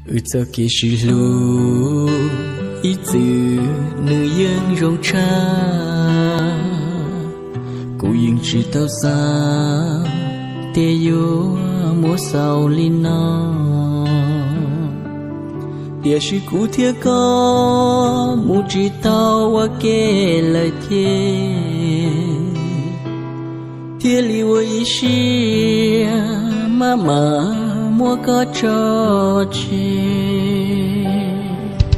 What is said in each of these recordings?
Wb txoj kev sib hlub ib txwm nws yeej zoo tshaj, kuv yeej tsis tau xav tias yuav muab xaus li no. Tiam sis kuv thiab koj mus tsis tau ua ke lawm ces, thiaj li ua ib siab maj mam muab koj tso tseg.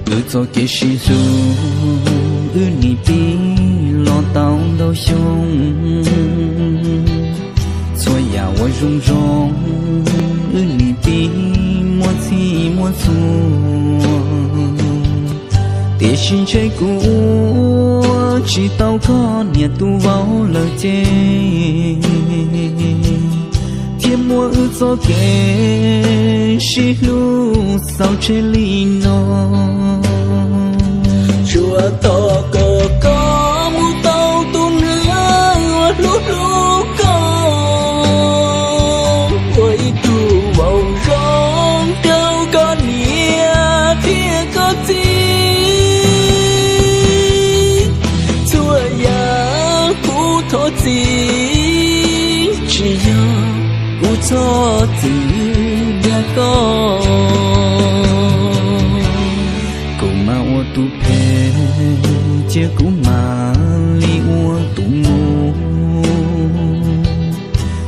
Wb txoj kev sib hlub wb nim pib los tau ntau xyoo, txhua yam uas zoo zoo wb nim pib muaj txhij muaj txhua. Tiam sis ntshe kuv ua tsis tau koj niam tus vauv lawm ces, thiaj muab wb txoj kev sib hlub xaus tseg li no. Tsuas thov kom koj mus tau tus neeg uas hlub hlub koj, ua ib tug vauv zoo rau koj niam thiab koj txiv. Txhua yam kuv thov txim, tsis yog kuv txhob txwm dag koj. Kuv mam ua tus phem, cia kuv mam li ua tus muam.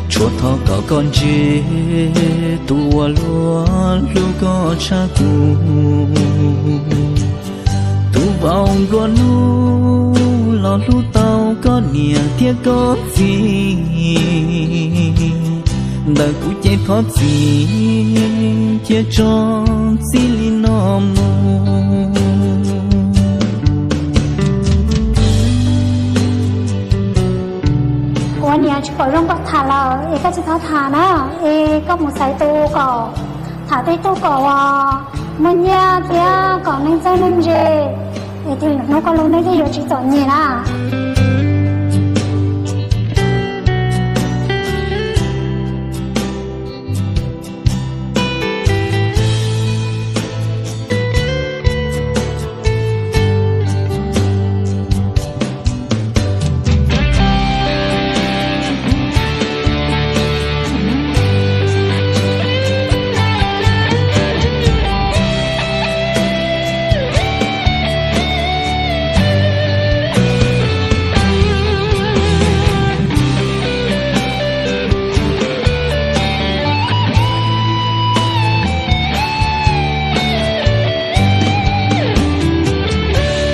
Tsuas thov kom koj ntsia tus uas luag hlub koj tshaj kuv, tus vauv nplua nuj los hlub tau koj niam thiab koj txiv. Ntawm kuv ces thov txim, cia tso txij li no mus. Kuv niam tsis pom zoo koj tham lawm es koj tsis txhob tham na, es koj mus xaiv tus kom tham tej tug kom uas muaj nyiaj thiab kom neeg txawj neeg ntse, es hnub koj lub neej thiaj yuav tsis txom nyem na.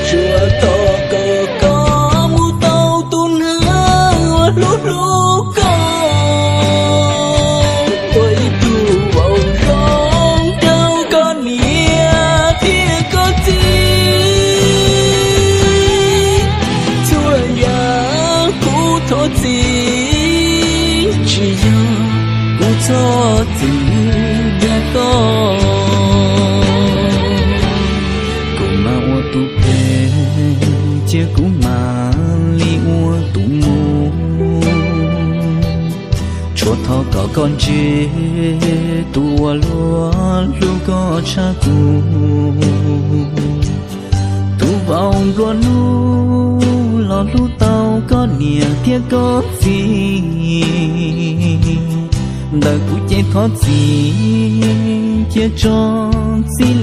Tsuas thov kom koj mus tau tus neeg uas hlub hlub koj, ua ib tug vauv zoo rau koj niam thiab koj txiv. Txhua yam kuv thov txim, tsis yog kuv txhob txwm dag koj. Kuv mam ua tus phem, cia kuv mam li ua tus muam. Tsuas thov kom koj ntsia tus uas luag hlub koj tshaj kuv, tus vauv nplua nuj los hlub tau koj niam thiab koj txiv. Ntawm kuv ces thov txim, cia tso txij